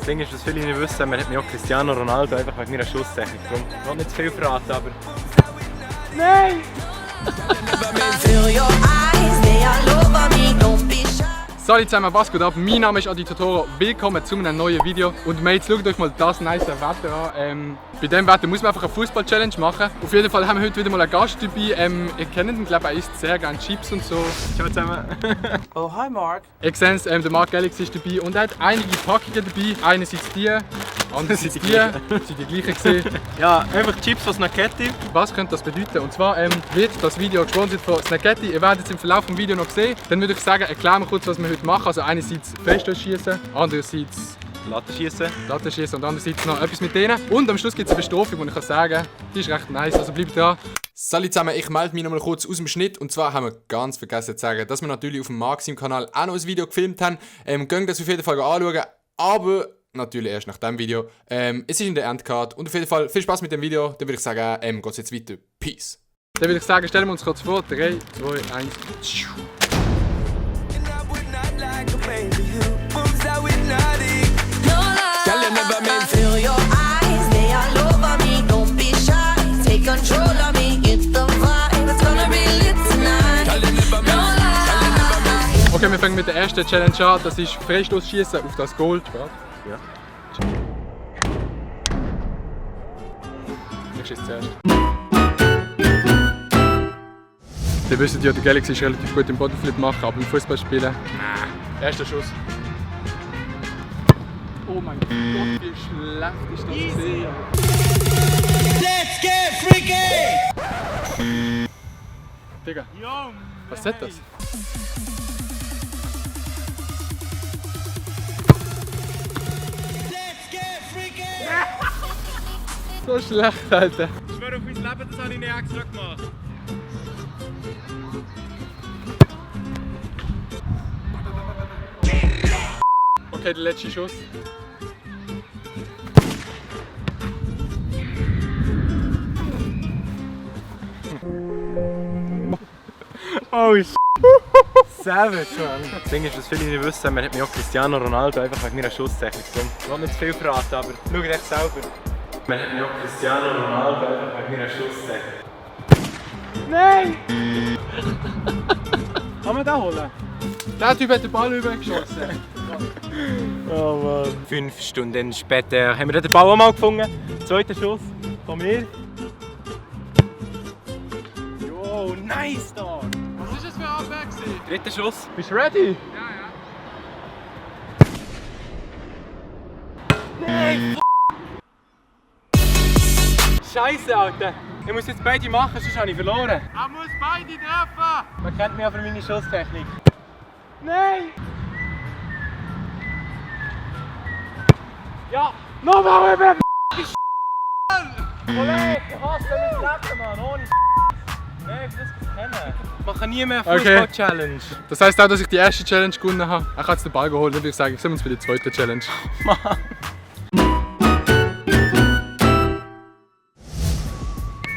Das Ding ist, was viele nicht wissen, man hat mich auch Cristiano Ronaldo einfach wegen meiner Schusstechnik. Darum will nicht zu viel verraten, aber... Nein! Salut zusammen, was geht ab? Mein Name ist Adi Totoro, willkommen zu einem neuen Video. Und jetzt schaut euch mal das nice Wetter an. Bei diesem Wetter muss man einfach eine Fußball-Challenge machen. Auf jeden Fall haben wir heute wieder mal einen Gast dabei. Ihr kennt ihn, glaube ich, er isst sehr gerne Chips und so. Ciao zusammen! Oh, hi Mark. Ihr seht es, der Mark Gellix ist dabei und er hat einige Packungen dabei. Einerseits die, andererseits die. Sind die gleichen gesehen. Ja, einfach Chips von Snacketti. Was könnte das bedeuten? Und zwar wird das Video gesponsert von Snacketti. Ihr werdet es im Verlauf des Videos noch sehen. Dann würde ich sagen, erklären wir kurz, was wir heute machen. Also einerseits Freistoßschießen, andererseits Lattenschießen. Lattenschießen und andererseits noch etwas mit denen. Und am Schluss gibt es eine Bestrafung, und ich kann sagen, die ist recht nice, also bleibt dran. Salut zusammen, ich melde mich noch mal kurz aus dem Schnitt. Und zwar haben wir ganz vergessen zu sagen, dass wir natürlich auf dem Maxim-Kanal auch noch ein Video gefilmt haben. Geht das auf jeden Fall anschauen, aber natürlich erst nach diesem Video. Es ist in der Endcard und auf jeden Fall viel Spaß mit dem Video. Dann würde ich sagen, geht es jetzt weiter. Peace. Dann würde ich sagen, stellen wir uns kurz vor. 3, 2, 1. Okay, wir fangen mit der ersten Challenge an. Das ist Freistoßschießen auf das Goal. Ja. Ich schieße zuerst. Ihr wisst ja, der Galaxy ist relativ gut im Bodenflip machen, aber im Fußballspielen. Erster Schuss. Oh mein Gott, wie schlecht ist das gesehen. Let's get freaky! Digga, was ist das? Let's get freaky! So schlecht, Alter. Ich schwöre auf mein Leben, das habe ich nicht extra gemacht. Okay, der letzte Schuss. Oh shit! Savage, Mann! Das Ding ist, was viele nicht wissen, man hat mich auch Cristiano Ronaldo einfach wegen meiner Schusstechnik. Darum will nicht zu viel verraten, aber schaut echt selber. Man hat mich auch Cristiano Ronaldo einfach wegen meiner Schusstechnik. Nein! Kann man den holen? Der Typ hat den Ball übergeschossen. Oh Mann. 5 Stunden später haben wir den Ball auch mal gefunden. Zweiter Schuss von mir. Jo, nice da! Was ist das für ein Abwehr? Dritter Schuss. Bist du ready? Ja, Nein! Scheiße, Alter! Ich muss jetzt beide machen, sonst habe ich verloren. Er muss beide treffen! Man kennt mich auch für meine Schusstechnik. Nein! Ja! Nochmal über! Kollege, ich hasse mich treffen, Mann! Ohne Nein, ich will das kennen. Man kann nie mehr Fußball-Challenge. Das heisst auch, dass ich die erste Challenge gewonnen habe. Er hat jetzt den Ball geholt, dann würde ich sagen, sehen wir uns bei der zweiten Challenge. Mann!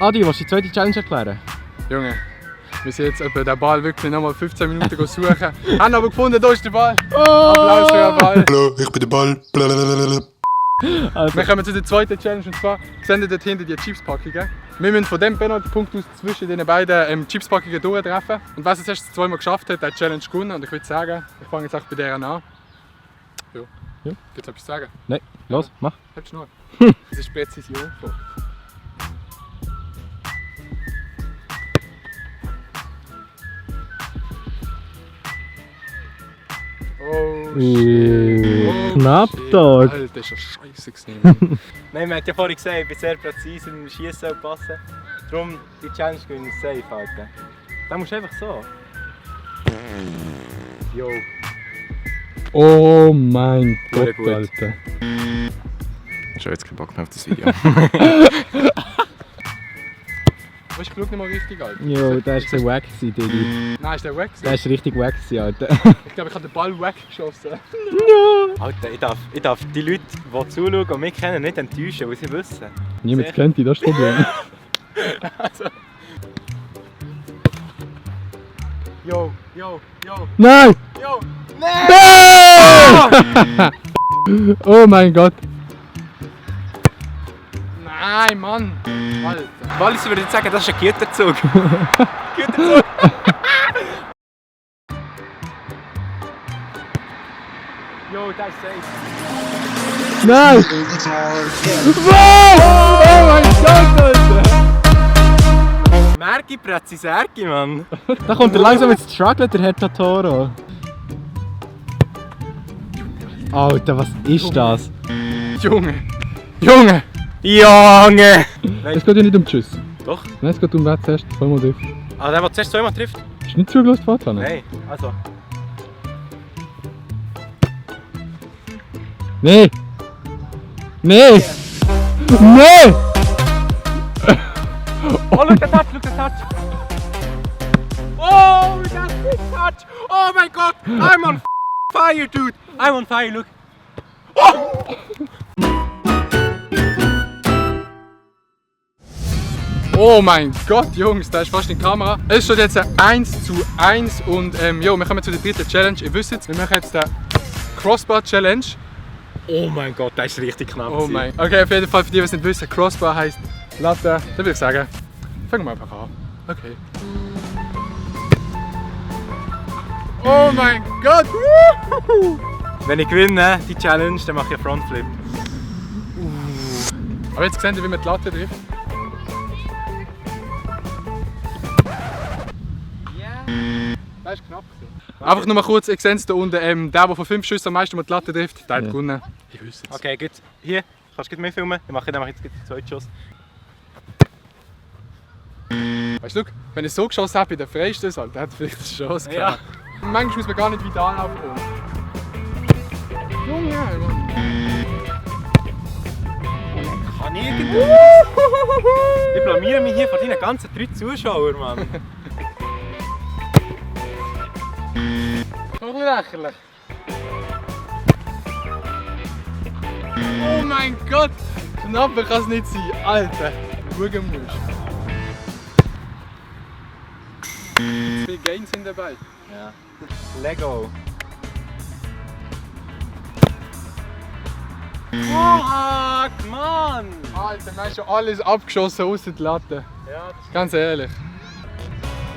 Adi, willst du die zweite Challenge erklären? Junge, wir sind jetzt den Ball wirklich nochmal 15 Minuten suchen. Haben aber gefunden, da ist der Ball. Applaus für den Ball. Hallo, ich bin der Ball. Also, Wir kommen zu der zweiten Challenge und zwar sehen ihr dort hinten die Chipspackungen. Wir müssen von dem Penalty-Punkt aus zwischen den beiden Chipspackungen durchtreffen. Und wer es erst zweimal geschafft hat, hat die Challenge gewonnen. Und ich würde sagen, ich fange jetzt auch bei der an. Ja. Ja. Gibt's etwas zu sagen? nein, los, mach. Halt Schnur. Das ist Präzision. Oh shit. Oh, Knapp, shit. Dog. Alter, das ist ja scheiße gewesen. Nein, man hat ja vorhin gesagt, ich bin sehr präzise im Schießen und Passen. Darum die Challenge gewinne ich safe, Alter. Da musst du einfach so. Jo. Oh mein Gott, gut. Alter. Ich habe jetzt keinen Bock mehr auf das Video. Weißt du, nicht mal richtig, Alter. Jo, der ist der wack gewesen, Diggi. Nein, ist der wack? Der ist richtig wack gewesen, Alter. Ich glaube, ich habe den Ball wack geschossen. Alter, ich darf die Leute, die zuschauen und mich kennen, nicht enttäuschen, weil sie wissen. Niemand kennt dich, das ist das Problem. Also. Jo, jo, jo, Nein! jo. Nein! Oh mein Gott. Nein, Mann. Alter. Wallis würde jetzt sagen, das ist ein Güterzug. Güterzug. Jo, das ist safe. Nein! Wow! Oh mein Gott, Alter! Merki, Prezzi, Serki, Mann. Da kommt er langsam ins Struggle, der Herr Totoro. Alter, was ist das? Junge. Junge. Junge! Es geht ja nicht um Tschüss. Doch. Nein, es geht um wer zuerst zweimal trifft. Ah, der, der zuerst zweimal trifft? Ist nicht zugelassen, Vater? Nein, also. Nee! Nee! Nee! Oh, look at that, look at that! Oh, that's big touch! Oh my god! I'm on fire, dude! I'm on fire, look! Oh mein Gott, Jungs, da ist fast in die Kamera. Es steht jetzt 1:1 und jo, wir kommen zu der dritten Challenge. Ihr wisst es, wir machen jetzt den Crossbar Challenge. Oh mein Gott, das ist richtig knapp. Oh mein. Okay, auf jeden Fall für die, die es nicht wissen, Crossbar heisst Latte. Dann würde ich sagen, fangen wir einfach an. Okay. Oh mein Gott! Wenn ich gewinne, die Challenge, dann mache ich einen Frontflip. Aber jetzt seht ihr, wie man die Latte trifft. Das ist knapp. Einfach nur mal kurz, ich sehe es da unten, der von 5 Schüssen am meisten die Latte trifft, der hat gewonnen. Ich wüsste es. Okay, gut. Hier, kannst du mich filmen? Ich mache dann jetzt den zweiten Schuss. Weißt du, wenn ich so geschossen habe, bei der Freistößen, halt, der hat vielleicht eine Chance Ja. gehabt. Manchmal muss man gar nicht weit anlaufen. Junge, Mann. Kann ich irgendwo? Ich blamiere mich hier vor deinen ganzen 3 Zuschauern, Mann. Doch nicht lächerlich. Oh mein Gott! Knapper kann es nicht sein, Alter. Schauen musst. Viele Gains sind dabei. Ja. Lego. Fuck, Mann! Alter, wir haben schon alles abgeschossen außer die Latte. Ja, Ganz ehrlich.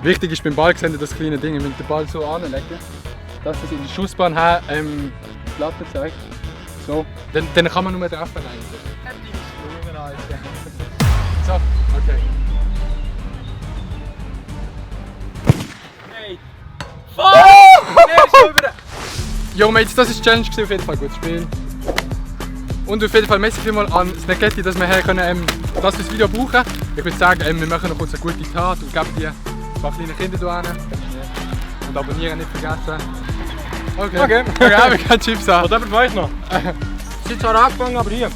Wichtig ist beim Ball, seht ihr das kleine Ding, wir müssen den Ball so anlegen, dass es in die Schussbahn her die Latte zeigt. So, dann kann man nur treffen eigentlich. So, okay. Hey! Fuck! Nee, schon wieder! Jo Mates, das war die Challenge, auf jeden Fall gutes Spiel. Und auf jeden Fall merci vielmals an Snacketti, dass wir hier können, das fürs Video brauchen. Ich würde sagen, wir machen noch kurz eine gute Tat und geben die ein paar kleine Kinder hier hin. Und abonnieren nicht vergessen. Okay, wir können Chips an. Was aber weiß noch? Es ist zwar angefangen, aber hier.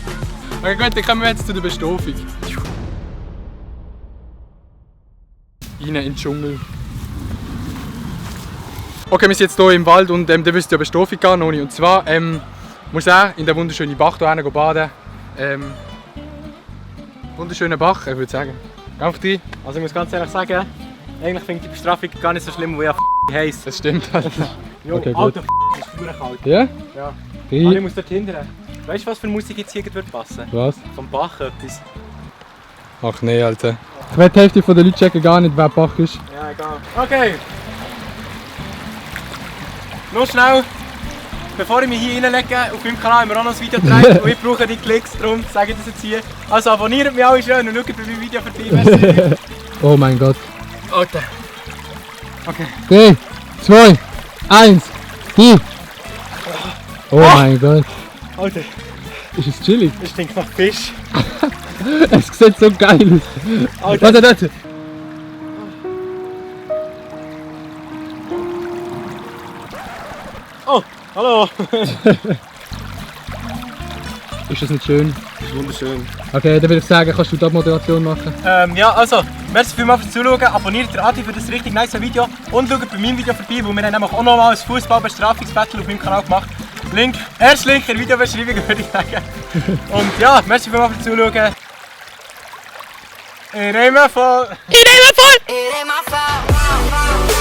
Okay gut, dann kommen wir jetzt zu der Bestofung. Rein in den Dschungel. Okay, wir sind jetzt hier im Wald und dann wisst ihr, Bestofung gehen, Noni. Und zwar muss er in den wunderschönen Bach hier baden. Wunderschöner Bach, ich würde sagen. Geh einfach rein. Also ich muss ganz ehrlich sagen, eigentlich finde ich die Bestrafung gar nicht so schlimm, wo ich heiß. Das stimmt, Alter. Jo, Okay, gut. Alter, ist verdammt kalt. Ja? Ja. Aber Drei. ich muss dort hinterher. Weißt du, was für Musik jetzt hier wird passen? Was? Vom Bach etwas. Ach nee, Alter. Ich weiß, die Hälfte der Leute checken gar nicht, wer Bach ist. Ja, egal. Okay. Nur schnell, bevor ich mich hier reinlege, auf meinem Kanal haben wir auch noch ein Video gedreht und ich brauche die Klicks, darum sage ich das jetzt hier. Also abonniert mich alle schön und schaut bei meinem Video vorbei. Merci. Oh mein Gott. Alter. Okay. 3, 2, 1, die! Oh mein Gott. Alter, Ist es chillig? das stinkt nach Fisch. Es sieht so geil aus. Alter. Warte, warte. Oh, hallo. Ist das nicht schön? Das ist wunderschön. Okay, dann würde ich sagen, kannst du die Abmoderation machen? Ja, also, merci vielmals fürs Zuschauen, abonniert den Adi für das richtig nice Video und schaut bei meinem Video vorbei, wo wir haben nämlich auch nochmal ein Fußballbestrafungsbattle auf meinem Kanal gemacht. Erst Link in der Videobeschreibung, würde ich sagen. Und ja, merci vielmals fürs Zuschauen. Ich nehme voll. It ain't my fault.